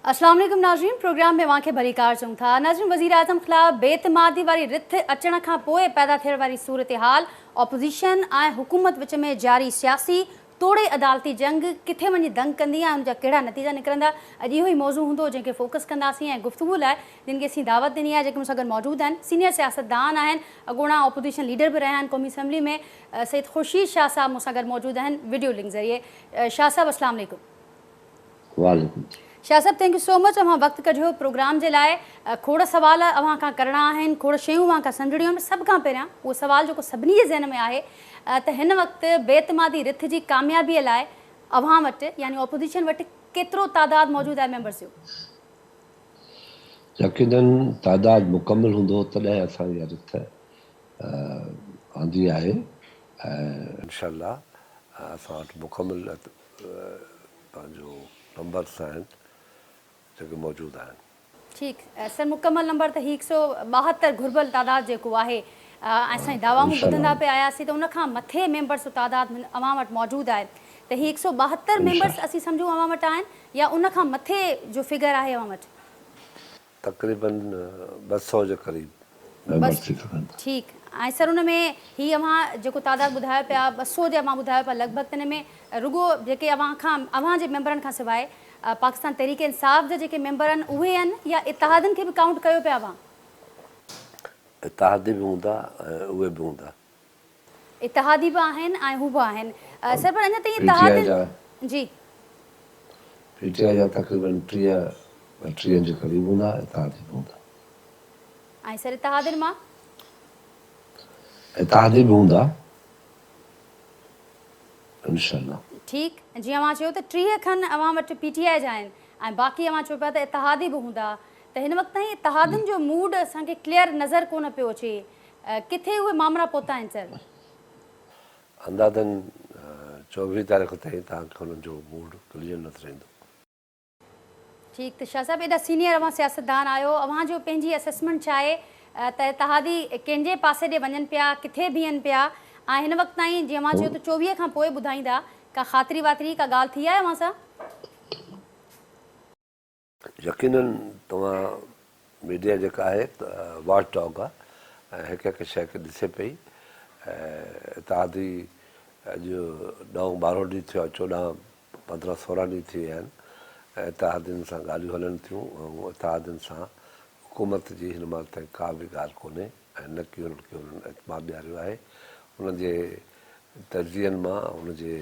اسلام عليڪم ناظرين پروگرام ۾ اوهان کي ڀليڪار چئون ٿا. ناظرين وزيراعظم خلاف بي اعتمادي واري رٿ اچڻ کان پوء پيدا ٿيڻ واري صورتحال اپوزيشن ۽ حڪومت وچ ۾ جاري سياسي توڙي عدالتي جنگ ڪٿي وڃي دنگ ڪندي ۽ ان جا ڪهڙا نتيجا نڪرندا اڄ اهو ئي موضوع هوندو جنهن کي فوڪس ڪنداسين ۽ گفتگو لاء جن کي اسين دعوت ڏني آهي جيڪي مون سان گڏ موجود آهن سينيئر سياستدان آهن اڳوڻا اپوزيشن ليڊر به رهيا آهن قومي اسيمبلي ۾ سيد خورشيد شاهه صاحب مون سان گڏ موجود آهن وڊيو لنڪ ذريعي شاهه صاحب اسلام عليڪم. وعليڪم. شاهه صاحب thank you سو مچ اوهان وقت ڪڍيو پروگرام جي لاء کوڙ سوال اوهان کان ڪرڻا آهن کوڙ شيون اوهان کان سمجهڻيون آهن سڀ کان پهريان اهو سوال جيڪو سڀني جي ذهن ۾ آهي ته هن وقت بي اعتمادي رٿ جي ڪاميابي لاء اوهان وٽ يعني اپوزيشن وٽ ڪيترو تعداد موجود آهي ميمبرز جو؟ يقينن تعداد مڪمل هوندو تڏهن اسان اها رٿ آندي آهي ۽ انشاء الله اسان وٽ مڪمل پنهنجو نمبرس آهن جيڪي موجود آهن. ٺيڪ سر مڪمل نمبر ته هي هڪ سو 72 گهربل تعداد جيڪو آهي ۽ اسان جي دعوائون انشاء ٻڌندا الله پئي آياسين ته ان کان مٿي ميمبرس جو تعداد اوهان وٽ موجود آهي ته هي هڪ سو 72 انشاء ميمبرس الله. اسين سمجهون اوهان وٽ آهن يا ان کان مٿي جو فگر آهي اوهان وٽ؟ تقريبن 200 جي قريب ميمبرس ٿي سگهن ٿا. ٺيڪ ۽ سر ان ۾ هي اوهان جيڪو تعداد ٻڌايو پيا 200 جي اوهان ٻڌايو پيا لڳ ڀڳ ته ان ۾ رڳو جيڪي اوهان کان اوهان جي ميمبرن کان سواء پاڪستان تحريڪ انصاف جا جيڪي ميمبر آهن اهي آهن يا اتحادين کي به ڪائونٽ ڪيو پيا اوهان؟ اتحادي به هوندا ۽ اهي به هوندا. اتحادي به آهن ۽ هو به آهن سر پر اڃا تائين پي ٽي آء اتحادين جا جي. پي ٽي آء جا تقريبن 30 ٻٽيهن جي قريب هوندا اتحادي به هوندا. ۽ سر اتحادين مان؟ اتحادي به هوندا انشاء الله. ٺيڪ جيئن اوهان چيو ته 30 کن اوهان وٽ پي ٽي آء جا آهن ۽ باقي اوهان چئو پيا ته اتحادي به هوندا ته هن وقت تائين اتحادين جو موڊ اسان کي ڪليئر نظر ڪونه پيو اچي ڪٿي اهي مامرا پهتا آهن سر؟ اندازن 24 تاريخ تائين توهان کي انهن جو موڊ ڪليئر نظر ايندو. ٺيڪ ته شاهه صاحب ايڏا سينيئر اوهان سياستدان آهيو اوهان جو پنهنجي اسيسمينٽ ڇا آهي ته اتحادي ڪنهن جي پاسي ڏي وڃن پيا ڪٿي بيهن پيا ۽ هن وقت تائين جيئن اوهان چيو ته 24 کان پوء ٻڌائيندا ڪا خاطري واتري ڪا ڳالهه ٿي آهي اوهان سان؟ يقينن توهان ميڊيا جيڪا آهي ته واچ ڊاگ آهي ۽ هڪ هڪ شيء کي ڏسي پئي ۽ اتحادي اڄ ڏهون ٻارهون ڏينهن ٿيو آهي 14 15 16 ڏينهن ٿي ويا آهن ۽ اتحادين سان ڳالهيون هلن ٿيون ۽ اتحادين سان حڪومت جي هن مهل تائين ڪا به ڳالهه ڪونهي ۽ نه ڪي انهن کي انهن اعتماد ڏياريو آهي ان جي تجزين مان ان جي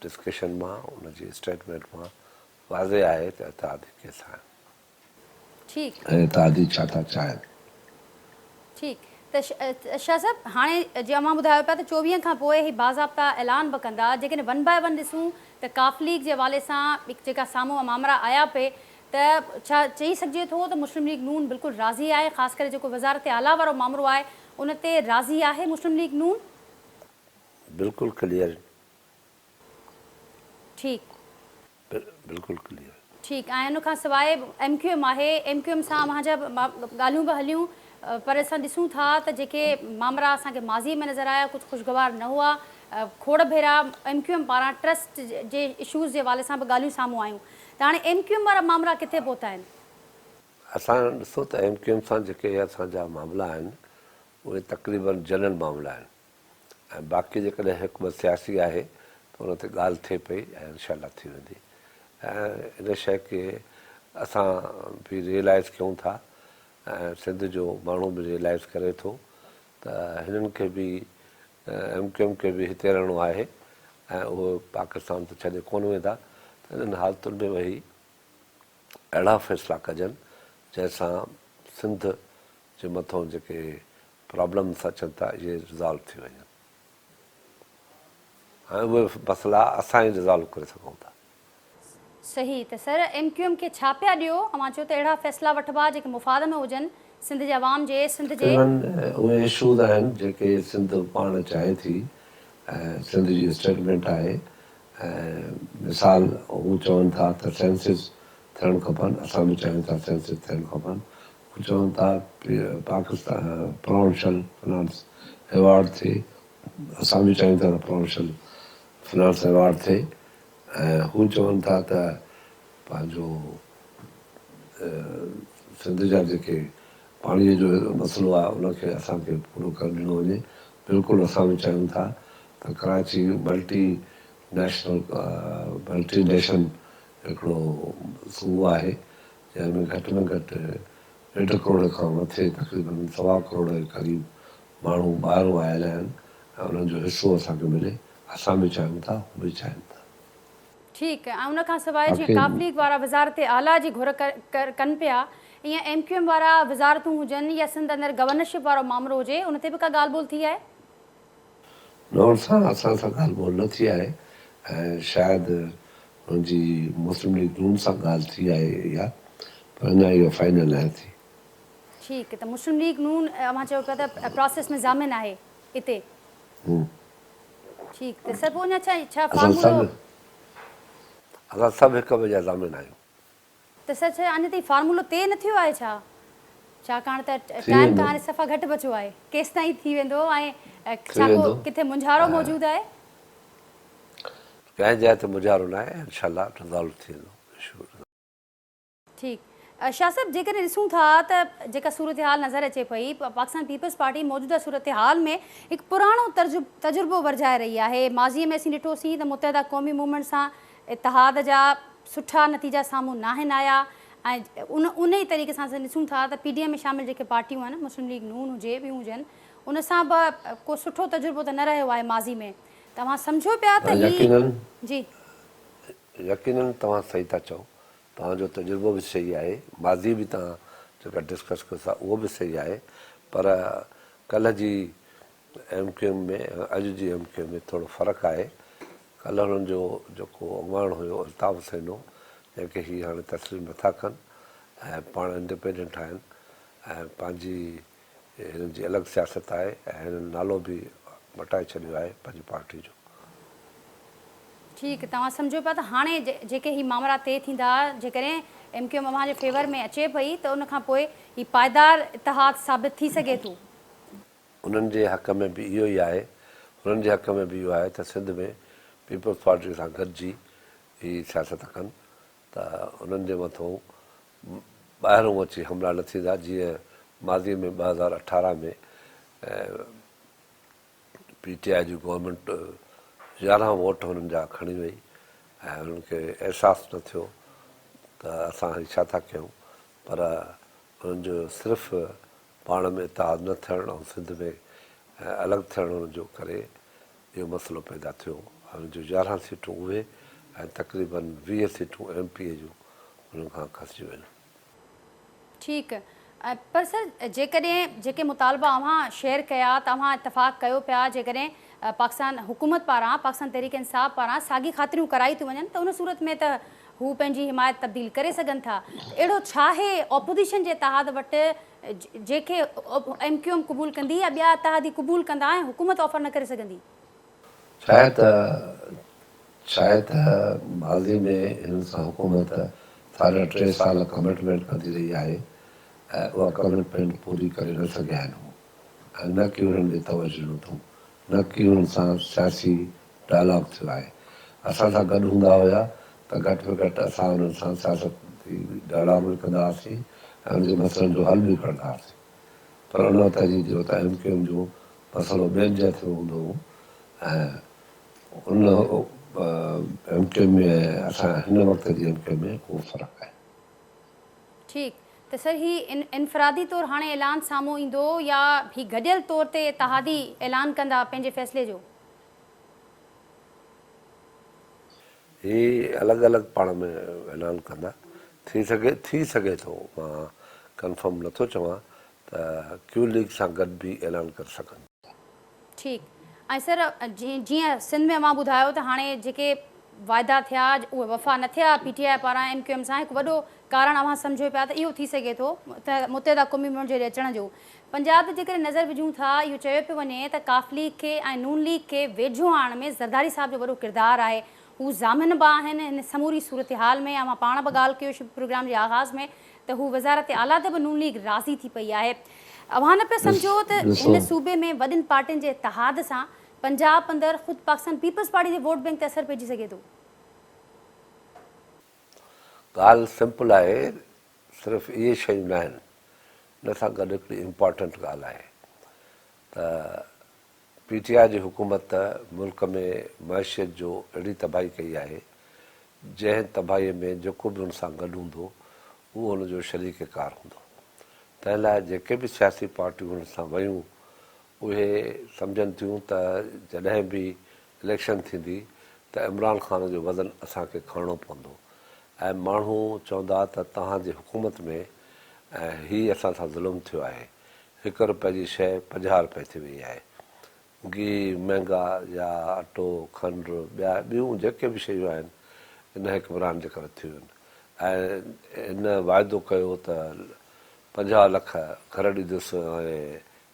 ڊسڪشن مان ان جي اسٽيٽمينٽ مان واضح آهي ته اتحادي ڪنهن سان آهن. ٺيڪ. ۽ اتحادي ڇا ٿا چاهين. ٺيڪ ته شاهه صاحب هاڻي جيئن اوهان ٻڌايو پيا ته 24 کان پوء هي باضابطا اعلان به ڪندا جيڪڏهن ون باء ون ڏسون ته ڪاف ليگ جي حوالي سان جيڪا سامهون مامرا آيا پئي ته ڇا چئي سگهجي ٿو ته مسلم ليگ نون بلڪل راضي آهي خاص ڪري جيڪو وزارت اعليٰ وارو مامرو آهي ان تي راضي آهي مسلم ليگ نون؟ بلڪل ڪليئر. ٺيڪ. بلڪل ڪليئر. ٺيڪ ۽ ان کان سواء ايم ڪيو ايم آهي ايم ڪيو ايم سان اوهان جا ڳالهيون به هليون پر اسان ڏسون ٿا ته جيڪي مامرا اسان کي ماضي ۾ نظر آيا ڪجهه خوشگوار نه هئا کوڙ ڀيرا ايم ڪيو ايم پاران ٽرسٽ جي اشوز جي حوالي سان به ڳالهيون سامهون آيون ته هاڻي ايم ڪيو ايم وارا مامرا ڪٿي پهتا آهن؟ اسان ڏسو ته ايم ڪيو ايم سان جيڪي اسان جا معاملا آهن اهي تقريبن جنرل معاملا آهن ۽ باقي جيڪڏهن هڪ ٻه سياسي آهي ته ان تي ڳالهه ٿئي پئي ۽ انشاء الله ٿي ويندي ۽ ان شيء کي اسان به ريئلائز ڪيون ٿا ۽ سنڌ جو ماڻهو به ريئلائز ڪري ٿو ته هنن کي به ايم ڪيو ايم کي به هتي رهڻو آهي ۽ اهو پاڪستان ته ڇڏي ڪونه ويندا ته انهن حالتن ۾ ويهي اهڙا فيصلا ڪجن جنهن سان سنڌ جي مٿون جيڪي پرابلمس اچن ٿا اهي ريزالو ٿي وڃن ۽ اهي مسئلا اسان ئي ريزالو ڪري سگهون ٿا. صحيح ته سر ايم ڪيو ايم کي ڇا پيا ڏيو اوهان چيو ته اهڙا فيصلا وٺبا جيڪي مفاد ۾ هجن سنڌ جي عوام جي سنڌ جي. تقريبن اهي اشوز آهن جيڪي سنڌ پاڻ چاهي ٿي ۽ سنڌ جي اسٽيٽمينٽ آهي ۽ مثال هو چون ٿا ته سينسز ٿيڻ کپن اسان به چاهيون ٿا سينسز ٿيڻ کپن هو چون ٿا پاڪستان پراونشل فنانس ايوارڊ ٿئي، اسان به چاهيون ٿا ته پراونشل فنانس ايوارڊ ٿئي ۽ هو چون ٿا ته پنهنجو سنڌ جا جيڪي پاڻي جو مسئلو آهي ان کي اسان کي پورو ڪري ڏنو وڃي. بلڪل اسان به چاهيون ٿا ته Karachi multi national multi nation هڪڙو صوبو آهي جنهن ۾ گهٽ ۾ گهٽ ڏيڍ ڪروڙ کان مٿي تقريبن سوا ڪروڙ جي قريب ماڻهو ٻاهرون آيل آهن ۽ انهن جو حصو اسان کي ملي اسان به چاهيون ٿا هو به چاهين ٿا. ٺيڪ ۽ ان کان سواء جيئن قاف ليگ وارا وزارت اعليٰ جي گهر ڪن پيا ايئن ايم ڪيو ايم وارا وزارتون هجن يا سنڌ اندر گورنرشپ وارو مامرو هجي ان تي به ڪا ڳالهه ٻولهه ٿي آهي؟ نه ان سان اسان سان ڳالهه ٻولهه نه ٿي آهي ۽ شايد هن جي مسلم ليگ نون سان ڳالهه ٿي آهي اها پر اڃا اها فائنل ناهي ٿي. ٺيڪ ته مسلم ليگ نون اوهان چيو پيا ته پراسيس ۾ ضامن آهي اتي. ٺيڪ ته سر پوء اڃا ڇا ڇا فارمولو. اسان سڀ هڪ ٻئي جا ضامن آهيون. ته سر ڇا اڃا تائين فارمولو طئي نه ٿيو آهي ڇا؟ ڇاڪاڻ ته ٽائيم ته هاڻي صفا گهٽ بچو آهي ڪيستائين ٿي ويندو ۽ ڇا ڪو ڪٿي مونجهارو موجود آهي؟ ڪنهن جاء تي مونجهارو ناهي انشاء الله رزالو ٿي ويندو اشو. ٺيڪ شاهه صاحب جيڪڏهن ڏسون ٿا ته جيڪا صورتحال نظر اچي پئي پاڪستان پيپلز پارٽي موجوده صورتحال ۾ هڪ پراڻو تجربو ورجائي رهي آهي ماضي ۾ اسين ڏٺوسين ته متحده قومي موومينٽ سان اتحاد جا سٺا نتيجا سامهون ناهن آيا ۽ ان ان ئي طريقي سان اسين ڏسون ٿا ته پي ڊي ايم ۾ شامل جيڪي پارٽيون آهن مسلم ليگ نون هجي ٻيون هجن ان سان به ڪو سٺو تجربو ته نه رهيو آهي ماضي ۾ توهان سمجهو پيا ته هي جي. يقينن توهان صحيح ٿا چئو توهان جو تجربو به صحيح آهي، ماضي به توهان جيڪا ڊسڪس ڪيو ٿا اهو به صحيح آهي پر ڪلهه جي ايم ڪيو ايم ۾ ۽ اڄ جي ايم ڪيو ايم ۾ ٿورو فرق آهي. ڪلهه انهن جو جيڪو اڳواڻ هيو الطاف حسين هو جنهن کي هي هاڻي تسليم نٿا ڪن ۽ پاڻ انڊيپينڊنٽ آهن ۽ پنهنجي هنن جي الڳ سياست آهي ۽ هنن نالو به مٽائي ڇڏيو آهي پنهنجي پارٽي جو. ٺيڪ توهان سمجهو پيا ته هاڻي جيڪي هي مامرا طئي ٿيندا جيڪڏهن ايم ڪيو ايم اوهان جي فيور ۾ اچي پئي ته ان کان پوء هي پائيدار اتحاد ثابت ٿي سگهي ٿو. انهن جي حق ۾ به اهو ئي آهي هنن جي حق ۾ به اهو آهي ته سنڌ ۾ پيپلز پارٽي سان گڏجي هي سياست ڪن ته انهن جي مٿون ٻاهرون اچي حملا نه ٿيندا جيئن ماضي ۾ 2018 ۾ پي ٽي آء جي گورنمينٽ 11 ووٽ هنن جا کڻي وئي ۽ هنن کي احساس نه ٿيو ته اسان هي ڇا ٿا ڪيون پر انهن جو صرف پاڻ ۾ اتحاد نه ٿيڻ ۽ سنڌ ۾ الڳ ٿيڻ ان جو ڪري اهو مسئلو پيدا ٿيو ۽ جو 11 سيٽون اهي ۽ تقريبن 20 سيٽون ايم پي اي جون انهن کان کسجي ويون. ٺيڪ پر سر جيڪڏهن جيڪي مطالبا اوهان شيئر ڪيا ته اوهان اتفاق ڪيو پيا جيڪڏهن پاڪستان حڪومت پاران پاڪستان تحريڪ انصاف پاران ساڳي خاطريون ڪرائي ٿيون وڃن ته ان صورت ۾ ته هو پنهنجي حمايت تبديل ڪري سگهن ٿا ته اهڙو ڇاهي اپوزيشن جي اتحاد وٽ جنهن کي ايم ڪيو ايم قبول ڪندي يا ٻيا اتحادي قبول ڪندا ۽ حڪومت آفر نه ڪري سگهندي؟ ڇاهي ته ڇاهي ته ماضي ۾ هنن سان حڪومت ساڍا ٽي سال ڪمٽمينٽ ڪندي رهي آهي ۽ اها ڪمٽمينٽ پوري ڪري نه سگهيا آهن هو ۽ نه ڪي انهن ڏي توجه ڏنو اٿئون نه ڪي انهن سان سياسي ڊائلاگ ٿيو آهي. اسان سان گڏ هوندا هيا ته گهٽ ۾ گهٽ اسان انهن سان سياستي ڊائلاگ به ڪندا هئاسين ۽ انهن جي مسئلن جو حل به ڪڍندا هئاسين پر ان وقت جي جو ته ايم ڪيو ايم جو مسئلو ٻين جي هٿ ۾ هوندو هو ۽ ان ايم ڪيو ايم ۾ ۽ اسان هن وقت جي ايم ڪيو ايم ۾ اهو فرق آهي. ٺيڪ ته سر هي انفرادي طور هاڻي اعلان سامهون ايندو يا هي گڏيل طور تي اتحادي اعلان ڪندا پنهنجي فيصلي جو؟ هي الڳ الڳ پاڻ ۾ اعلان ڪندا. ٿي سگهي ٿي سگهي ٿو مان ڪنفرم نٿو چوان ته ڪيو ليگ سان گڏ به اعلان ڪري سگهن ٿا. ٺيڪ ۽ سر جيئن سنڌ ۾ اوهان ٻڌايو ته هاڻي جيڪي واعدا ٿيا اهي وفا نه ٿيا پي ٽي آء پاران ايم ڪيو ايم سان هڪ وڏو ڪارڻ اوهان سمجهو پيا ته اهو ٿي سگهي ٿو ته متحده قومي موومينٽ جي اچڻ جو پنجاب تي جيڪڏهن نظر وجهون ٿا اهو چيو پيو وڃي ته قاف ليگ کي ۽ نون ليگ کي ويجهو آڻڻ ۾ زرداري صاحب جو وڏو ڪردار آهي هو ضامن به آهن هن سموري صورتحال ۾ اوهان پاڻ به ڳالهه ڪيو پروگرام جي آغاز ۾ ته هو وزارت اعليٰ تي به نون ليگ راضي ٿي پئي آهي. اوهان نه پيا سمجهو ته هن صوبي ۾ وڏين پارٽين جي اتحاد سان پنجاب اندر خود پاڪستان پيپلز پارٽي جي ووٽ بئنڪ تي اثر پئجي سگهي ٿو؟ ڳالهه سمپل آهي، صرف اهي شيون ناهن، ان سان گڏ هڪڙي امپارٽنٽ ڳالهه آهي ته پي ٽي آء جي حڪومت ملڪ ۾ معيشت جو اهڙي تباهي ڪئي آهي، جنهن تباهي ۾ جيڪو به ان سان گڏ هوندو اهو ان جو شريڪ ڪار هوندو. تنهن لاء جيڪي به سياسي پارٽيون هن سان ويون اهي سمجهن ٿيون ته جڏهن به اليڪشن ٿيندي ته عمران خان جو وزن اسان کي کڻڻو پوندو ۽ ماڻهو چوندا ته توهان جي حڪومت ۾ هي اسان سان ظلم ٿيو آهي، هڪ رپئي جي شيء 50 رپئي ٿي وئي آهي، گيهه مهنگا يا اٽو، کنڊ ٻيا ٻيون جيڪي به شيون آهن ان حڪمران جي ڪري ٿيون آهن ۽ هن واعدو ڪيو ته 50 لک گهر ڏيندس ۽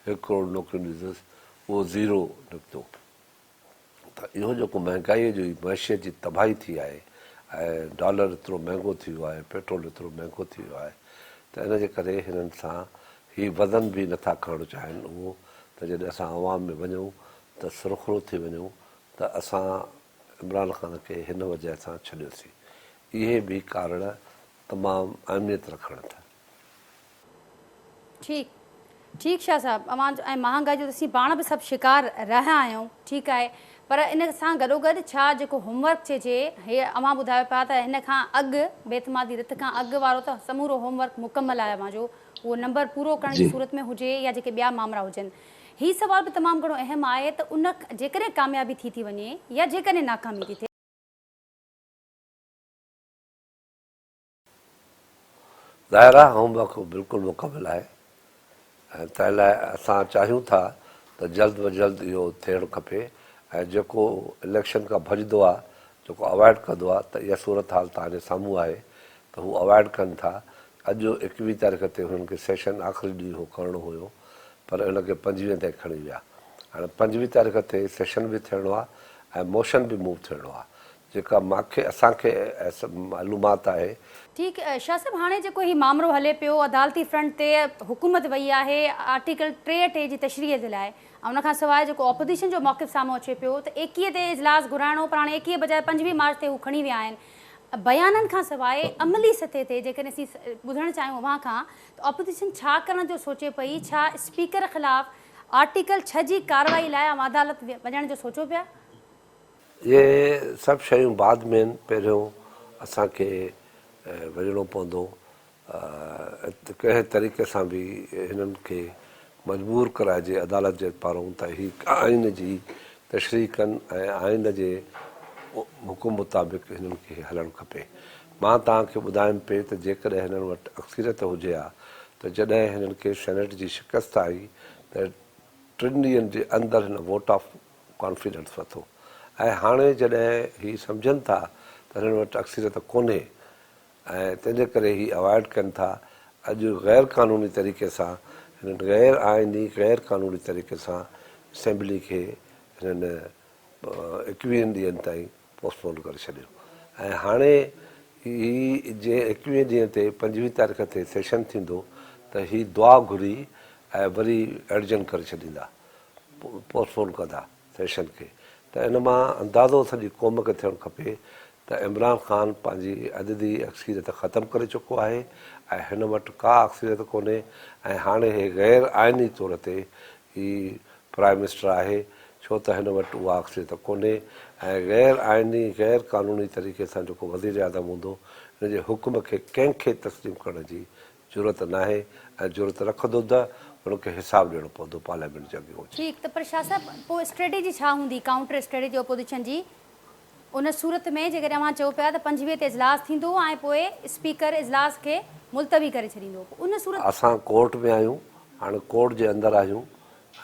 هڪ ڪروڙ نوڪريون ڏيندس اهو زيرو نڪتو. ته اهو جيڪو مهنگائيء جو معيشت جي تباهي ٿي آهي ۽ ڊالر ايترو مهنگو ٿي ويو آهي، پيٽرول ايترو مهنگو ٿي ويو آهي ته ان جي ڪري هنن سان هي وزن به نٿا کڻڻ چاهين اهو ته جڏهن اسان عوام ۾ وڃون ته سرخرو ٿي وڃون ته اسان عمران خان کي هن وجهه سان ڇڏيوسين. اهي به ڪارڻ تمام اهميت رکن ٿا. ٺيڪ ٺيڪ شاهه صاحب اوهان جو ۽ مهانگائي جو ته اسين پاڻ به سڀ شڪار رهيا آهيون ٺيڪ آهي پر ان سان گڏوگڏ ڇا جيڪو هوم ورڪ چئجي هي اوهان ٻڌايو پيا ته هن کان اڳ بي اعتمادي رٿ کان اڳ وارو ته سمورو هوم ورڪ مڪمل آهي اوهان جو اهو نمبر پورو ڪرڻ جي صورت ۾ هجي يا جيڪي ٻيا مامرا هجن هي سوال به تمام گهڻو اهم آهي ته ان جيڪڏهن ڪاميابي ٿي ٿي وڃي يا جيڪڏهن ناڪامي ٿي ٿئي. ظاهر آهي هوم ورڪ بلڪل مڪمل آهي ۽ تنهن لاء اسان چاهيون ٿا ته جلد و جلد اهو ٿيڻ کپي ۽ جيڪو اليڪشن کان ڀڄندو آهي جيڪو اوائڊ ڪندو آهي ته اها صورتحال توهان جي سامهون آهي ته هو اوائڊ ڪن ٿا اڄ 21 تاريخ تي هنن کي سيشن آخري ڏينهن هو ڪرڻو هيو پر ان کي 25 تائين کڻي ويا هاڻي 25 تاريخ تي سيشن به ٿيڻو آهي ۽ موشن به موو ٿيڻو آهي جيڪا ماکي اسان کي معلومات آهي. ٺيڪ شاھ صاحب هاڻي جيڪو هي مامرو هلي پيو عدالتي فرنٽ تي حڪومت وئي آهي آرٽيڪل 63 ٽي جي تشريح جي لاء ۽ ان کان سواء جيڪو اپوزيشن جو موقف سامهون اچي پيو ته 21 تي اجلاس گهرائڻو پر هاڻي 21 بجاء 25 مارچ تي هو کڻي ويا آهن بيانن کان سواء عملي سطح تي جيڪڏهن اسين ٻڌڻ چاهيون اوهان کان ته اپوزيشن ڇا ڪرڻ جو سوچي پئي ڇا اسپيڪر خلاف آرٽيڪل 6 جي ڪارروائي لاء اوهان عدالت وڃڻ جو سوچو پيا؟ اهي سڀ شيون بعد ۾ آهن، پهريون اسان کي وڃڻو پوندو ڪنهن طريقي سان به هنن کي مجبور ڪرائجي عدالت جي پارون ته هي آئين جي تشريح ڪن ۽ آئين جي حڪم مطابق هنن کي هلڻ کپي. مان توهان کي ٻڌايم پئي ته جيڪڏهن هنن وٽ اڪثريت هجي ها ته جڏهن هنن کي سينيٽ جي شڪست آئي ته ٽن ڏينهن جي اندر هن ووٽ آف ڪانفيڊنس ورتو ۽ هاڻي جڏهن هي سمجهن ٿا ته هنن وٽ اڪثريت ڪونهي ۽ تنهن جي ڪري هي اوائڊ ڪن ٿا اڄ غير قانوني طريقي سان هنن غير آئيني غير قانوني طريقي سان اسيمبلي کي هنن ايڪويهن ڏينهن تائين پوسٽپون ڪري ڇڏيو ۽ هاڻي هي جنهن ايڪويهن ڏينهن تي 25 تاريخ تي سيشن ٿيندو ته هي دعا گهري ۽ وري ايڊجن ڪري ڇڏيندا پوسٽپون ڪندا سيشن کي ته ان مان اندازو سڄي قوم کي ٿيڻ کپي ته عمران خان پنهنجي عددي اڪثريت ختم ڪري چڪو آهي ۽ هن وٽ ڪا اڪثريت ڪونهي ۽ هاڻي هي غير آئيني طور تي هي پرائم منسٽر آهي ڇو ته هن وٽ اها اڪثريت ڪونهي ۽ غير آئيني غير قانوني طريقي سان جيڪو وزيراعظم هوندو ان جي حڪم کي ڪنهن کي تسليم ڪرڻ جي جرئت ناهي ۽ جرئت رکندو ته ان کي حساب ڏيڻو پوندو پارليامينٽ جي اڳيون اچي. ٺيڪ ته پر شاهه صاحب پوء اسٽريٽجي ڇا هوندي ڪائونٽر اسٽريٽجي اپوزيشن جي ان صورت ۾ جيڪڏهن اوهان چئو پيا ته 25 تي اجلاس ٿيندو ۽ پوء اسپيڪر اجلاس کي ملتوي ڪري ڇڏيندو پوء ان صورت. اسان ڪورٽ ۾ آهيون هاڻي ڪورٽ جي اندر آهيون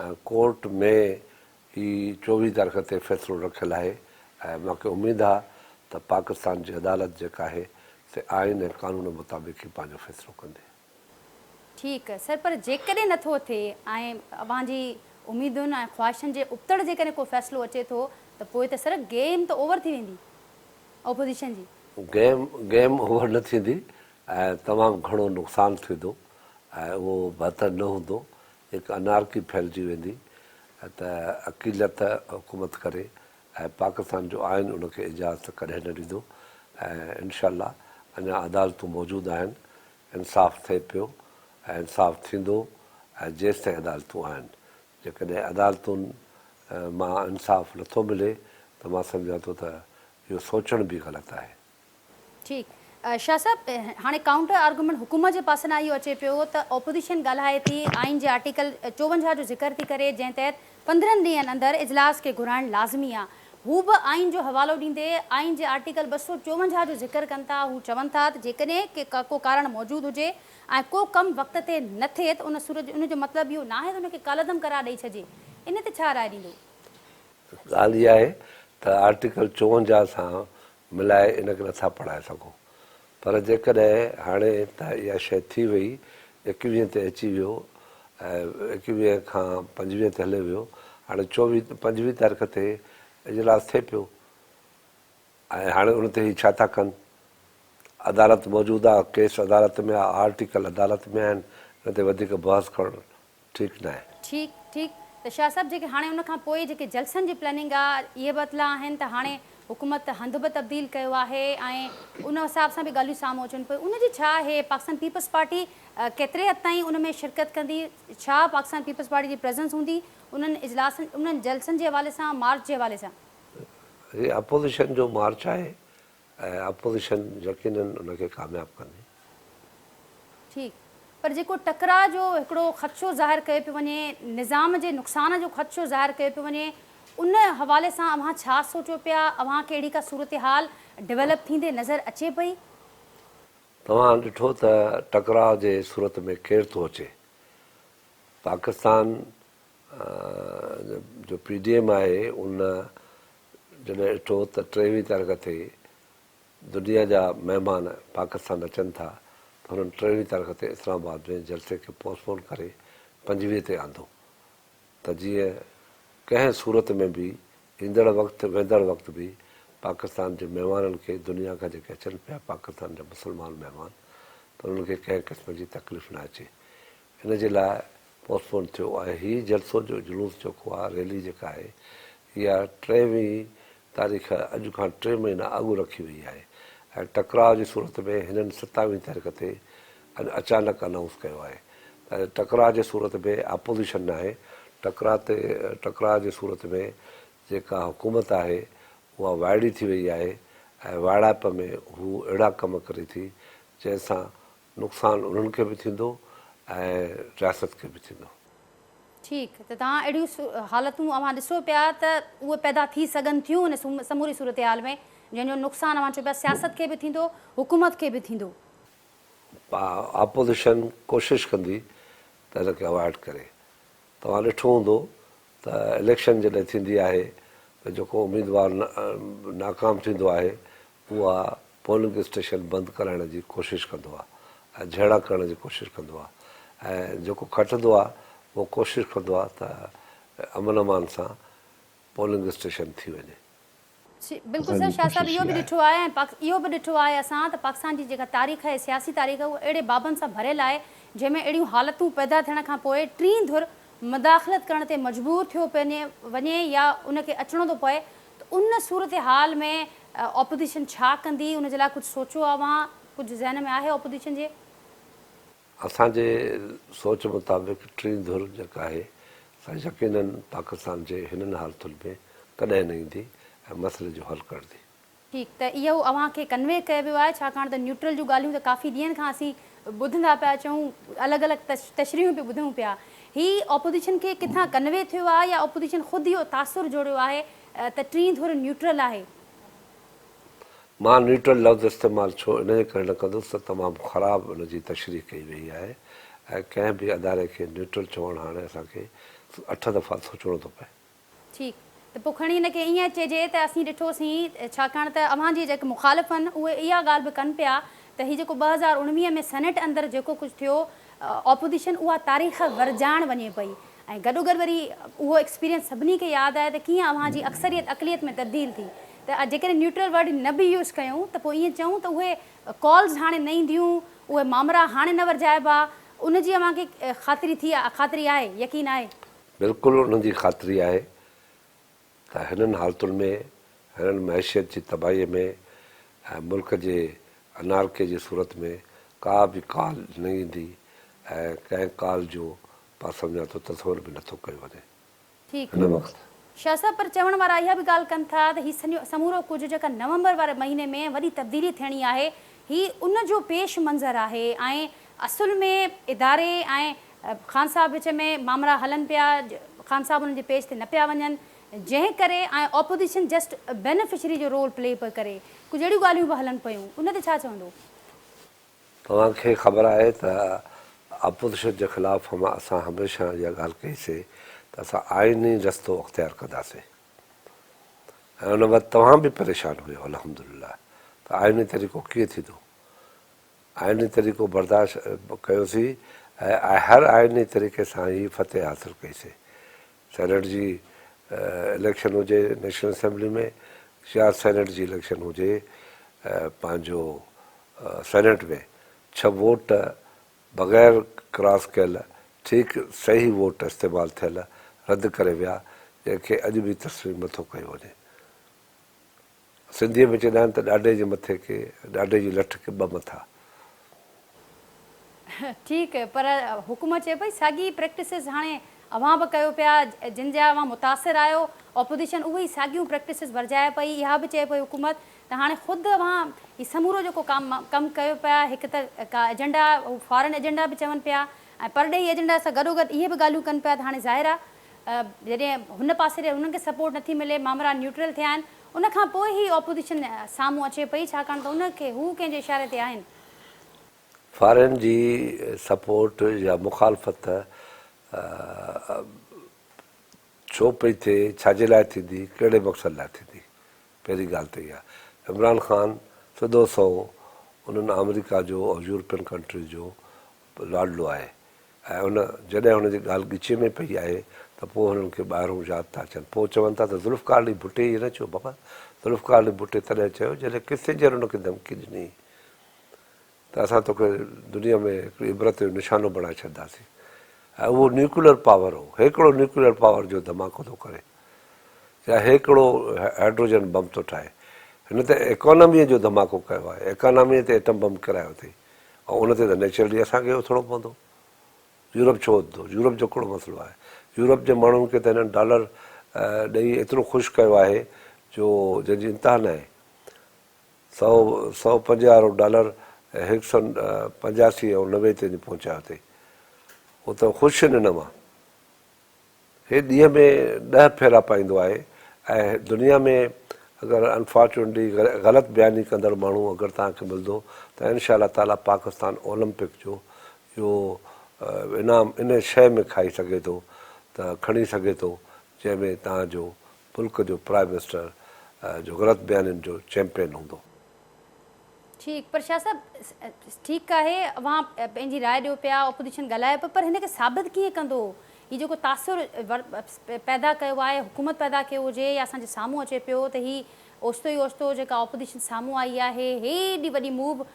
۽ ڪورٽ ۾ ئي 24 تاريخ تي فيصلو رکيل آهي ۽ مان کي اميد آهي ته پاڪستان جي عدالت جيڪا آهي سي آئين ۽ قانون مطابق ئي پنهنجو فيصلو ڪندي. ٺيڪ سر پر جيڪڏهن نٿو ٿئي ۽ اوهان جي اميدن ۽ خواهشن جي ابتڙ جيڪڏهن ڪو فيصلو اچي ٿو ته پوء ته سر گيم ته اوور ٿي ويندي اپوزيشن جي. گيم گيم اوور نه ٿيندي ۽ تمام گهڻو نقصان ٿيندو ۽ اهو بهتر نه هوندو هڪ انارڪي ڦهلجي ويندي ته اقليت حڪومت ڪري ۽ پاڪستان جو آئين ان کي اجازت ڪڏهن نه ڏيندو ۽ انشاء الله اڃا عدالتون موجود آهن. انصاف ٿئي پيو ۽ انصاف ٿيندو ۽ جيستائين عدالتون آهن جيڪڏهن عدالتن مان انصاف نٿو ملي ته مان سمجهان ٿو ته اهو سوچڻ به غلط آهي. ٺيڪ شاهه صاحب هاڻي ڪائونٽر آرگومينٽ حڪومت جي پاسي ڏانهن اهو اچي پيو ته اپوزيشن ڳالهائي ٿي آئين جي آرٽيڪل 54 جو ذڪر ٿي ڪري جنهن تحت 15 ڏينهن اندر اجلاس کي گهرائڻ لازمي آ هو به آئين جو حوالو ڏيندي آئين جي آرٽيڪل 254 جو ذڪر ڪن ٿا هو چون ٿا ته جيڪڏهن ڪو ڪارڻ موجود هجي ۽ ڪو ڪم وقت تي نه ٿئي ته ان صورت ان جو مطلب اهو ناهي ته ان کي ڪالعدم قرار ڏئي ڇڏجي ان تي ڇا راء ڏيندو؟ ڳالهه اها آهي ته آرٽيڪل 54 سان ملائي ان کي نٿا پڙهائي سگهون پر جيڪڏهن هاڻي ته اها شيء ٿي وئي ايڪويهين تي اچي ويو ۽ ايڪويهين کان پنجويهين تي هليو ويو هاڻي چوويهه پنجويهه تاريخ تي اجلاس ٿئي پيو ۽ هاڻي ان تي هي ڇا ٿا ڪن عدالت موجود آ ڪيس عدالت ۾ آ آرٽيڪل عدالت ۾ آهن ان تي وڌيڪ بحث ڪرڻ ٺيڪ ناهي. ٺيڪ ٺيڪ ته شاهه صاحب جيڪي هاڻي ان کان پوء جيڪي جلسن جي پلاننگ آ اهي به اطلاع آهن ته هاڻي حڪومت هنڌ به تبديل ڪيو آهي ۽ ان حساب سان به ڳالهيون سامهون اچن پيون ان جي ڇا آهي پاڪستان پيپلز پارٽي ڪيتري حد تائين ان ۾ شرڪت ڪندي ڇا پاڪستان پيپلز پارٽي جي پريزنس هوندي انهن اجلاسن انهن جلسن جي حوالي سان مارچ جي حوالي سان. هي اپوزيشن جو مارچ آهي ۽ اپوزيشن يقينن ان کي ڪامياب ڪندي. ٺيڪ پر جيڪو ٽڪراء جو هڪڙو خدشو ظاهر ڪيو پيو وڃي، نظام جي نقصان جو خدشو ظاهر ڪيو پيو وڃي، ان حوالي سان اوهان ڇا سوچيو پيا، اوهان کي اهڙي ڪا صورتحال ڊولپ ٿيندي نظر اچي پئي؟ توهان ڏٺو ته ٽڪراء جي صورت ۾ ڪير ٿو اچي؟ پاڪستان جو پي ڊي ايم آهي ان جڏهن ڏٺو ته ٽيويهه تاريخ تي دنيا جا مهمان پاڪستان اچن ٿا ته هنن ٽيويهه تاريخ تي اسلام آباد ۾ جلسي کي پوسٽ پون ڪري 25 تي آندو ته جيئن ڪنهن صورت ۾ به ايندڙ وقت ويندڙ وقت به پاڪستان جي مهمانن کي دنيا کان جيڪي اچن پيا پاڪستان جا مسلمان مهمان ته انهن کي ڪنهن قسم جي تڪليف نه اچي ان جي لاء پوسٽ پون ٿيو ۽ هي جلسو جو جلوس جيڪو آهي ريلي جيڪا آهي اها ٽيويهين تاريخ اڄ کان ٽي مهينا اڳ رکي وئي آهي ۽ ٽڪراء جي صورت ۾ هنن ستاويهين تاريخ تي اچانڪ انائونس ڪيو آهي ته ٽڪراء جي صورت ۾ اپوزيشن ناهي ٽڪراء تي ٽڪراء جي صورت ۾ جيڪا حڪومت آهي اها وائڙي ٿي وئي آهي ۽ وائڙائپ ۾ هو اهڙا ڪم ڪري ٿي جنهن سان نقصان انهن کي به ٿيندو ۽ رياست کي به ٿيندو. ٺيڪ ته توهان اهڙيون حالتون اوهان ڏسو پيا ته اهي پيدا ٿي سگهن ٿيون ان سموري صورتحال ۾ جنهن جو نقصان اوهان چئو پيا سياست کي به ٿيندو حڪومت کي به ٿيندو. اپوزيشن ڪوشش ڪندي ته ان کي اوائڊ ڪري. توهان ڏٺو هوندو ته اليڪشن جڏهن ٿيندي آهي ته جيڪو اميدوار ناڪام ٿيندو آهي اها پولنگ اسٽيشن بند ڪرائڻ جي ڪوشش ڪندو آهي ۽ جهيڙا ڪرڻ جي ڪوشش ڪندو آهي ۽ جيڪو کٽندو آهي اهو ڪوشش ڪندو آهي ته امن امان سان پولنگ اسٽيشن ٿي وڃي. بلڪل سر شاهه صاحب اهو به ڏٺو آهي ۽ اهو به ڏٺو آهي اسان ته پاڪستان جي جيڪا تاريخ آهي سياسي تاريخ اها اهڙي بابن سان ڀريل آهي جنهن ۾ اهڙيون حالتون پيدا ٿيڻ کان پوء ٽين ڌر مداخلت ڪرڻ تي مجبور ٿيو وڃي يا ان کي اچڻو ٿو پئي ته ان صورتحال ۾ اپوزيشن ڇا ڪندي ان جي لاء ڪجهه سوچيو آهي اوهان ڪجهه ذهن ۾ آهي اپوزيشن جي؟ اسان جي سوچ مطابق ٽين ڌر جيڪا آهي سا يقينن پاڪستان جي هنن حالتن ۾ ڪڏهن نه ايندي ۽ مسئلي جو حل ڪڍندي. ٺيڪ ته اهو اوهان کي ڪنوي ڪيو ويو آهي ڇاڪاڻ ته نيوٽرل جون ڳالهيون ته ڪافي ڏينهن کان اسين ٻڌندا پيا اچون الڳ الڳ تشريحون به ٻڌون پيا هي اپوزيشن کي ڪٿان ڪنوي ٿيو آهي يا اپوزيشن خود اهو تاثر جوڙيو آهي ته ٽين ڌر نيوٽرل آهي. مان نيوٽرل لفظ استعمال ڇو ان جي ڪري نه ڪندس ته تمام خراب ان جي تشريح ڪئي وئي آهي ۽ ڪنهن به اداري کي نيوٽرل چوڻ هاڻي اسان کي اٺ دفعا سوچڻو ٿو پئي. ٺيڪ ته پوء کڻي ان کي ائين چئجي ته اسين ڏٺوسين ڇاڪاڻ ته اوهان جي جيڪي مخالف آهن اهي اها ڳالهه به ڪن پيا ته هي جيڪو 2019 ۾ سينيٽ اندر جيڪو ڪجهه ٿيو اپوزيشن اها تاريخ ورجائڻ وڃي پئي ۽ گڏوگڏ وري اهو ايڪسپيرينس سڀني کي ياد آهي ته ڪيئن اوهان جي اڪثريت اقليت ۾ تبديل ٿي ته جيڪڏهن نيوٽرل ورڊ نه به يوز ڪيون ته پوء ائين چئون ته اهي ڪالز هاڻي نه اينديون اهي مامرا هاڻي نه ورجائبا ان جي اوهان کي خاطري ٿي خاطري آهي يقين آهي. بلڪل انهن جي خاطري آهي ته هنن حالتن ۾ هنن معيشت جي تباهي ۾ ۽ ملڪ جي انارڪي جي صورت ۾ ڪا به ڪال نه ايندي ۽ ڪنهن ڪال جو مان سمجهان ٿو تصور به نٿو ڪيو وڃي ٺيڪ هن وقت. شاهه صاحب پر چوڻ وارا اها به ڳالهه ڪن ٿا ته هي سمورو ڪجهه جيڪا نومبر واري مهيني ۾ وڏي تبديلي ٿيڻي آهي هي ان جو پيش منظر آهي ۽ اصل ۾ اداري ۽ خان صاحب وچ ۾ مامرا هلن پيا خان صاحب انهن جي پيش تي نه پيا وڃن جنهن ڪري ۽ اپوزيشن جسٽ بينيفشري جو رول پلي پئي ڪري ڪجهه اهڙيون ڳالهيون به هلن پيون ان تي ڇا چوندو؟ توهان کي خبر آهي ته اپوزيشن جي خلاف هم اسان هميشه اها ڳالهه ڪئي سي ته اسان آئيني رستو اختيار ڪنداسين ۽ ان وقت توهان به پريشان هيو الحمدلله ته آئيني طريقو ڪيئن ٿيندو آئيني طريقو برداشت ڪيوسين ۽ هر آئيني طريقي سان ئي فتح حاصل ڪئي سي سينيٽ جي اليڪشن هجي نيشنل اسيمبلي ۾ يا سينيٽ جي اليڪشن هجي پنهنجو سينيٽ ۾ ڇهه ووٽ بغير ڪراس ڪيل ٺيڪ صحيح ووٽ استعمال ٿيل رد ڪري ويا جنهن کي اڄ به تسليم نٿو ڪيو وڃي. سنڌيء ۾ چوندا آهن ته ڏاڍي جي مٿي کي ڏاڍي جي لٺ کي ٻه مٿا. ٺيڪ پر حڪومت چئي پئي ساڳي پريڪٽسز هاڻي اوهان به ڪيو پيا جن جا اوهان متاثر آهيو اپوزيشن اهي ئي ساڳيون پريڪٽسز ورجائي پئي اها به چئي پئي حڪومت ته هاڻي خود اوهان هي سمورو جيڪو ڪم ڪم ڪيو پيا هڪ ته ڪا ايجنڊا هو فارن ايجنڊا به چون پيا ۽ پرڏيهي ايجنڊا سان گڏوگڏ اهي به ڳالهيون ڪن پيا ته هاڻي ظاهر آهي جڏهن هن پاسي ڏي انهن کي سپورٽ نٿي ملي، مامرا نيوٽرل ٿيا آهن، ان کان پوء هي اپوزيشن سامهون اچي پئي، ڇاڪاڻ ته ان کي هو ڪنهن جي اشاري تي آهن. فارين جي سپورٽ يا مخالفت ڇو پئي ٿئي، ڇا جي لاء ٿيندي، ڪهڙي مقصد لاء ٿيندي، پهرين ڳالهه ته اها. عمران خان سڌو سنئون انهن آمريڪا جو ۽ يورپين ڪنٽريز جو لاڏلو آهي ۽ ان جڏهن هن جي ڳالهه ڳچيء ۾ پئي آهي ته پوء هنن کي ٻاهرون ياد ٿا اچن. پوء چون ٿا ته ذوالفقار علي ڀٽي ائين نه چيو. بابا ذوالفقار علي ڀٽي تڏهن چيو جڏهن ڪسنجر هن کي ڌمڪي ڏني ته اسان توکي دنيا ۾ هڪڙي عبرت جو نشانو بڻائي ڇڏنداسين ۽ اهو نيوڪليئر پاور هو. هيڪڙو نيوڪليئر پاور جو ڌماڪو ٿو ڪري يا هيڪڙو هائڊروجن بم ٿو ٺاهي. هن ته ايڪاناميء جو ڌماڪو ڪيو آهي. ايڪاناميء تي ايٽم بم ڪرايو اٿئي. ۽ ان تي ته نيچرلي اسان کي اٿڻو پوندو. يورپ ڇو اٿندو؟ يورپ جو ڪهڙو مسئلو آهي؟ يورپ جي ماڻهن کي ته هنن ڊالر ڏئي ايترو خوش ڪيو آهي جو جنهن جي انتها ناهي. سئو، 150 ارب ڊالر هڪ سئو 85 ۽ 90 تي وڃي پهچايو اٿئي. هو ته خوش آهن ان مان. هي ڏينهن ۾ ڏهه ڦيرا پائيندو آهي ۽ دنيا ۾ اگر انفارچونيٽلي غلط بياني ڪندڙ ماڻهو اگر توهان کي ملندو ته انشاء الله تعالي پاڪستان اولمپڪ جو اهو انعام ان شيء ۾ کائي سگهي ٿو ته کڻي سگهي ٿو جنهن ۾ توهان جو ملڪ جو پرائم منسٽر جو غلط بيانين جو چيمپئن هوندو. ٺيڪ پر شاهه صاحب ٺيڪ آهي اوهان پنهنجي راء ڏيو پيا اپوزيشن ڳالهائي پئي پر هن کي ثابت ڪيئن ڪندو هي جيڪو تاثر پيدا ڪيو آهي حڪومت پيدا ڪيو هجي يا اسان جي سامهون اچي پيو ته هي اوچتو ئي اوچتو جيڪا اپوزيشن سامهون آئي آهي هيڏي وڏي موو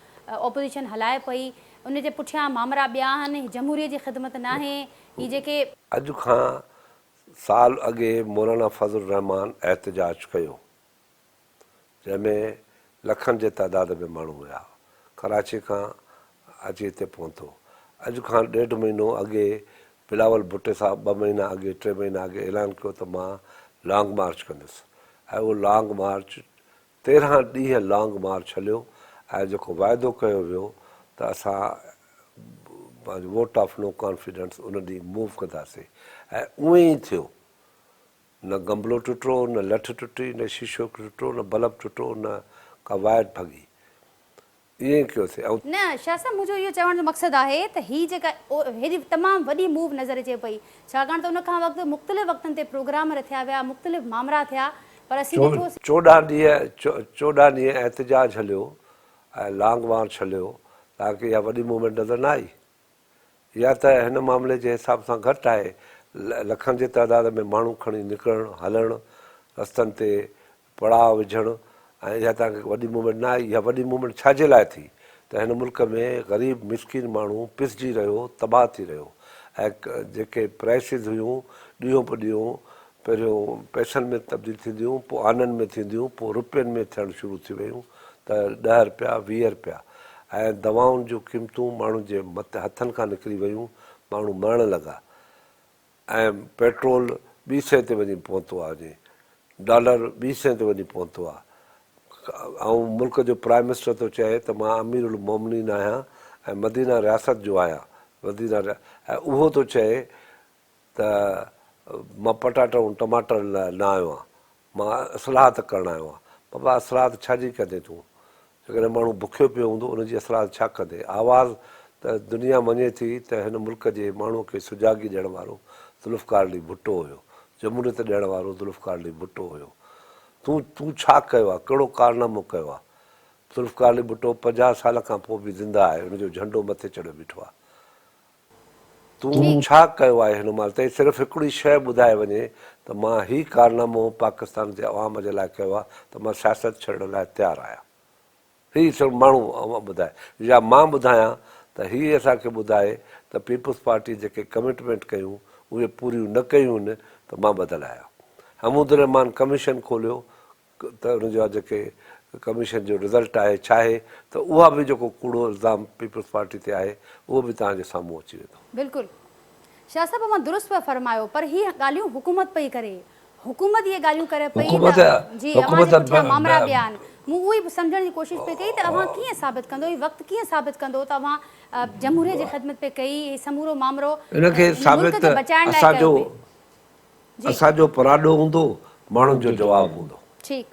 اپوزيشن هلائي پئي ان جي پٺيان مامرا ٻيا آهن هي جمهوريت جي خدمت ناهي هي جيڪي اڄ کان سال اڳي مولانا فضل الرحمان احتجاج ڪيو جنهن ۾ لکن جي تعداد ۾ ماڻهو هيا. ڪراچي کان اچي هتي پهتو. اڄ کان ڏيڍ مهينو اڳي بلاول ڀٽي صاحب ٻه مهينا اڳي ٽي مهينا اڳي اعلان ڪيو ته مان لانگ مارچ ڪندس ۽ اهو لانگ مارچ 13 ڏينهن لانگ مارچ هليو ۽ جيڪو واعدو ڪيو ويو ته اسان پنهنجو ووٽ آف نو ڪانفيڊنس ان ڏينهن موو ڪنداسين ۽ اونئين ئي ٿيو. نه گملو ٽٽو، نه لٺ ٽٽي، نه شيشو ٽٽو، نه بلب ٽٽو، نه ڪا وائر ڀڳي. ائين ئي ڪيوسين ۽. نه شاهه صاحب منهنجو اهو چوڻ جو مقصد آهي ته هي جيڪا هيڏي تمام وڏي موو نظر اچي پئي ڇاڪاڻ ته ان کان وقت مختلف وقتن تي پروگرام رٿيا ويا مختلف مامرا ٿيا پر اسين ڏٺوسين. 14 ڏينهن 14 ڏينهن احتجاج هليو ۽ لانگ مارچ هليو تاڪه اها وڏي موومينٽ نظر نه آئي. يا ته هن معاملي جي حساب سان گهٽ آهي، لکن جي تعداد ۾ ماڻهو کڻي نڪرڻ، هلڻ، رستن تي پڙاء وجهڻ ۽ اها توهان کي وڏي موومينٽ نه آئي، اها وڏي موومينٽ ڇا جي لاء ٿي ته هن ملڪ ۾ غريب مسڪين ماڻهو پسجي رهيو، تباهه ٿي رهيو ۽ جيڪي پرائسز هيون ڏينهون په ڏينهون پهريون پئسن ۾ تبديل ٿينديون، پوء آنن ۾ ٿينديون، پوء رپين ۾ ٿيڻ شروع ٿي ويون ته ڏهه رپيا، 20 رپيا ۽ دوائن جون قيمتون ماڻهن جي هٿن کان نڪري ويون، ماڻهو مرڻ لڳا ۽ پيٽرول ٻي سئي تي وڃي پهتو آهي وڃي ڊالر ٻي سئي تي وڃي پهتو آهي ۽ ملڪ جو پرائم منسٽر ٿو چئي ته مان امير المومنين آهيان ۽ مدينه رياست جو آهيان مدينه ۽ اهو ٿو چئي ته مان پٽاٽا ۽ ٽماٽر لاء نه آيو آهيان، مان اصلاحات ڪرڻ آيو آهيان. بابا اصلاحات ڇا جي ڪندين تون؟ جيڪڏهن ماڻهو بکيو پيو هوندو ان جي اصلاحات ڇا ڪندين؟ آواز ته دنيا مڃي ٿي ته هن ملڪ جي ماڻهوء کي سجاڳي ڏيڻ وارو ذوالفقار علي ڀٽو هيو، جمهوريت ڏيڻ وارو ذوالفقار علي ڀٽو هيو. تون تون ڇا ڪيو آهي؟ ڪهڙو ڪارنامو ڪيو آهي؟ ذوالفقار علي ڀٽو 50 سال کان پوء به زنده آهي، ان جو جهنڊو مٿي چڙهيو بيٺو آهي. تون ڇا ڪيو آهي هن مهل تائين صرف هڪڙي شيء ٻڌائي وڃي ته مان هي ڪارنامو پاڪستان جي عوام جي لاء ڪيو آهي ته مان سياست ڇڏڻ لاء تيار آهيان هي صرف ماڻهو ٻڌائي يا مان ٻڌايان ته هي اسان کي ٻڌائي ته پيپلز پارٽي جيڪي ڪمٽمينٽ ڪيون اهي پوريون نه ڪيون ته مان بدلايان حمود الرحمان ڪميشن کوليو ته ان جا جيڪي ڪميشن جو رزلٽ آهي ڇا آهي ته اها به جيڪو ڪوڙو الزام پيپلز پارٽي تي آهي اهو به توهان جي سامهون اچي ويندو. بلڪل شاهه صاحب اوهان درست پيا فرمايو پر هي ڳالهيون حڪومت پئي ڪري حڪومت اهي ڳالهيون ڪري پئي ته جي اوهان جي پٺيان مامرا پيا آهن مون اهو ئي سمجهڻ جي ڪوشش پئي ڪئي ته اوهان ڪيئن ثابت ڪندو هي وقت ڪيئن ثابت ڪندو ته اوهان جمهوريت جي خدمت پئي ڪئي هي سمورو مامرو ان کي هن ملڪ ثابت کي بچائڻ لاء اسان ڪيو جو پئي. جي. اسان جو پراڏو هوندو، ماڻهن جو جواب هوندو. ٺيڪ.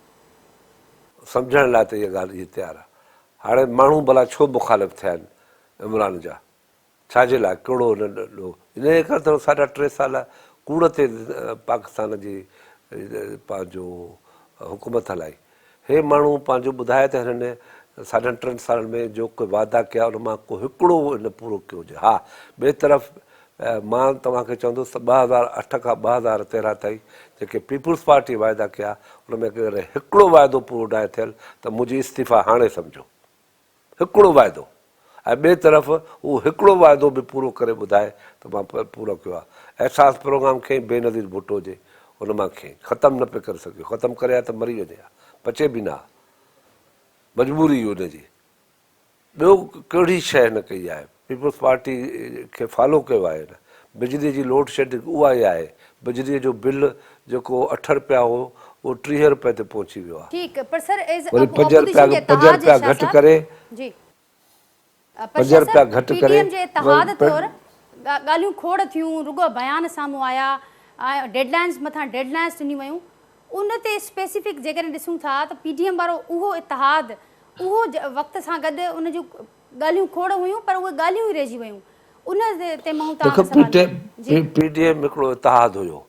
سمجهڻ لاء ته اها ڳالهه اهي تيار آهي. هاڻي ماڻهو ڀلا ڇو مخالف ٿيا آهن عمران جا؟ ڇا جي لاء؟ ڪهڙو هن ڏوهه؟ انهيء ڪري ته هن ساڍا ٽي سال ڪوڙ تي پاڪستان جي پنهنجو حڪومت هلائي. هي ماڻهو پنهنجو ٻڌائي ته هنن ساڍن ٽن سالن ۾ جو ڪي وعدا ڪيا ان مان ڪو هڪڙو هن پورو ڪيو هجي. ها ٻئي طرف مان توهان کي چوندس ته 2008 کان 2013 تائين جيڪي پيپلز پارٽي واعدا ڪيا ان ۾ جيڪڏهن هڪڙو واعدو پورو ناهي ٿيل ته منهنجي استعيفا هاڻي سمجهو. هڪڙو واعدو ۽ ٻئي طرف هو هڪڙو واعدو به پورو ڪري ٻڌائي ته مان پورو ڪيو آهي. احساس پروگرام کنئي بينظير ڀٽو جي ان مان کنئي ختم نه پئي ڪري سگهيو ختم ڪري ها ته مري وڃي ها بچي به نه ها مجبوري هئي ان جي. ٻيو ڪهڙي شيء هن ڪئي آهي پيپلز پارٽي کي فالو ڪيو آهي هن بجلي جي لوڊ شيڊنگ اها ئي آهي بجلي جو بل جيڪو اٺ رپيا هو اهو 30 رپئي تي پهچي ويو آهي. ٺيڪ پر سر از وري 5 رپيا اپوزيشن جي 5 اتحاد رپيا شاهه گهٽ صاحب ڪري جي پر 5 شاهه رپيا صاحب گهٽ پي ڊي ڪري ايم جي اتحاد طور ڳالهيون کوڙ ٿيون رڳو بيان سامهون آيا ۽ ڊيڊ لائنز مٿان ڊيڊ لائنز ڏنيون ويون ان تي اسپيسفڪ جيڪڏهن ڏسون ٿا ته پي ڊي ايم وارو اهو اتحاد اهو وقت سان گڏ ان جون ڳالهيون کوڙ هيون پر اهي ڳالهيون ئي رهجي ويون ان تي مون توهان ديکو کان سوال جي. پي ڊي ايم هڪڙو اتحاد هيو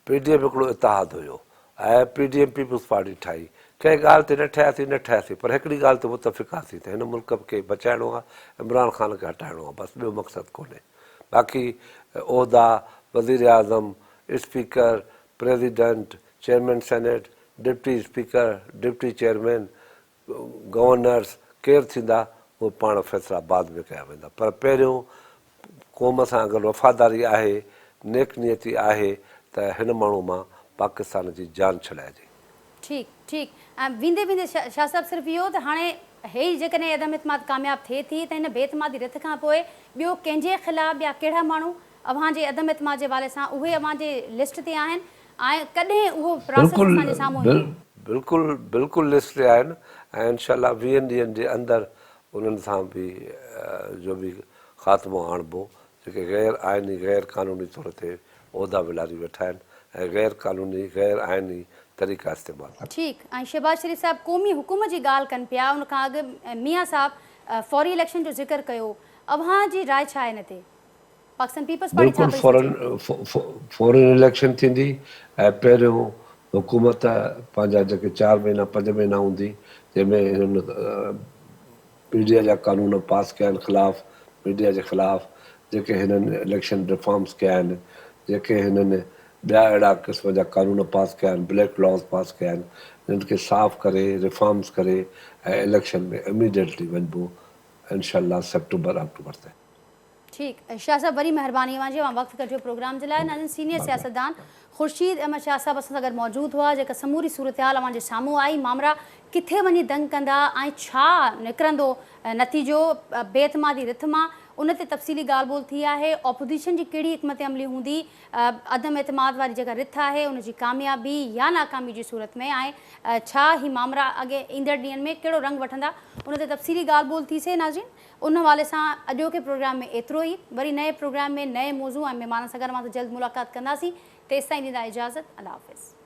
پي ڊي ايم هڪڙو اتحاد هيو ۽ P D M peoples party ٺاهي ڪنهن ڳالهه تي نه ٺهياسين نه ٺهياسين پر هڪڙي ڳالهه تي متفق هئاسين ته هن ملڪ کي بچائڻو آهي عمران خان کي هٽائڻو آهي بس ٻيو مقصد ڪونهي باقي عهدا وزيراعظم speaker president chairman senate deputy speaker deputy chairman governors ڪير ٿيندا اهي پاڻ فيصلا بعد ۾ ڪيا ويندا پر پهريون قوم سان اگر وفاداري آهي نيڪ نيتي آهي ته هن ماڻهو مان پاڪستان جي جان ڇڏائجي. ٺيڪ ٺيڪ ۽ ويندي ويندي شاهه صاحب صرف اهو ته هاڻي هي جيڪڏهن عدم اعتماد ڪامياب ٿئي ٿي ته هن بي اعتمادي رٿ کان پوء ٻيو ڪنهن جي خلاف ٻيا ڪهڙا ماڻهو اوهان جي عدم اعتماد جي حوالي سان اهي اوهان جي لسٽ تي آهن ۽ ڪڏهن اهو پراسيس اسان جي سامهون ايندو؟ بلڪل بلڪل لسٽ تي آهن ۽ انشاء الله ويهن ڏينهن جي اندر انهن سان به جو به خاتمو آڻبو جيڪي غير آئيني غير قانوني طور تي عهدا ولاري ويٺا آهن ۽ غير قانوني غير آئيني طريقا استعمال ٿا ڪن. ٺيڪ ۽ شهباز شريف صاحب قومي حڪومت جي ڳالهه ڪن پيا ان کان اڳ ميان صاحب فوري اليڪشن جو ذڪر ڪيو اوهان جي راء ڇا آهي ان تي؟ پاڪستان پيپلز پارٽي ڇا بلڪل پئي سوچي؟ فورن اليڪشن ٿيندي ۽ پهريون حڪومت پنهنجا جيڪي چار مهينا پنج مهينا هوندي جنهن ۾ هنن ميڊيا جا قانون پاس ڪيا آهن خلاف ميڊيا جي خلاف جيڪي هنن اليڪشن ريفارمز ڪيا آهن جيڪي هنن ٻيا اهڙا قسم جا قانون پاس ڪيا آهن بليڪ لاز پاس ڪيا آهن انهن کي صاف ڪري ريفارمز ڪري ۽ اليڪشن ۾ اميڊيٽلي وڃبو انشاء الله سيپٽمبر آڪٽوبر تائين. ٺيڪ شاهه صاحب وري مهرباني اوهان جي اوهان وقت ڪڍيو پروگرام جي لاء. ناظرين سينيئر سياستدان خورشيد احمد شاهه صاحب اسان سان گڏ موجود هئا جيڪا سموري صورتحال اوهان جي سامهون آئي مامرا ڪٿي وڃي دنگ ڪندا ۽ ڇا نڪرندو نتيجو بي اعتمادي رٿ مان ان تي تفصيلي ڳالهه ٻولهه ٿي آهي اپوزيشن جي ڪهڙي حڪمت عملي هوندي عدم اعتماد واري جيڪا رٿ آهي ان جي ڪاميابي يا ناڪامي جي صورت ۾ ۽ ڇا هي مامرا اڳي ايندڙ ڏينهن ۾ ڪهڙو رنگ وٺندا ان تي تفصيلي ڳالهه ٻولهه ٿي سي ناظرين ان حوالي سان اڄوڪي پروگرام ۾ ايترو ئي وري نئين پروگرام ۾ نئين موضوع ۽ مهمانن سان گڏ اوهان سان جلد ملاقات ڪنداسين تيستائين ڏيندا اجازت الله حافظ.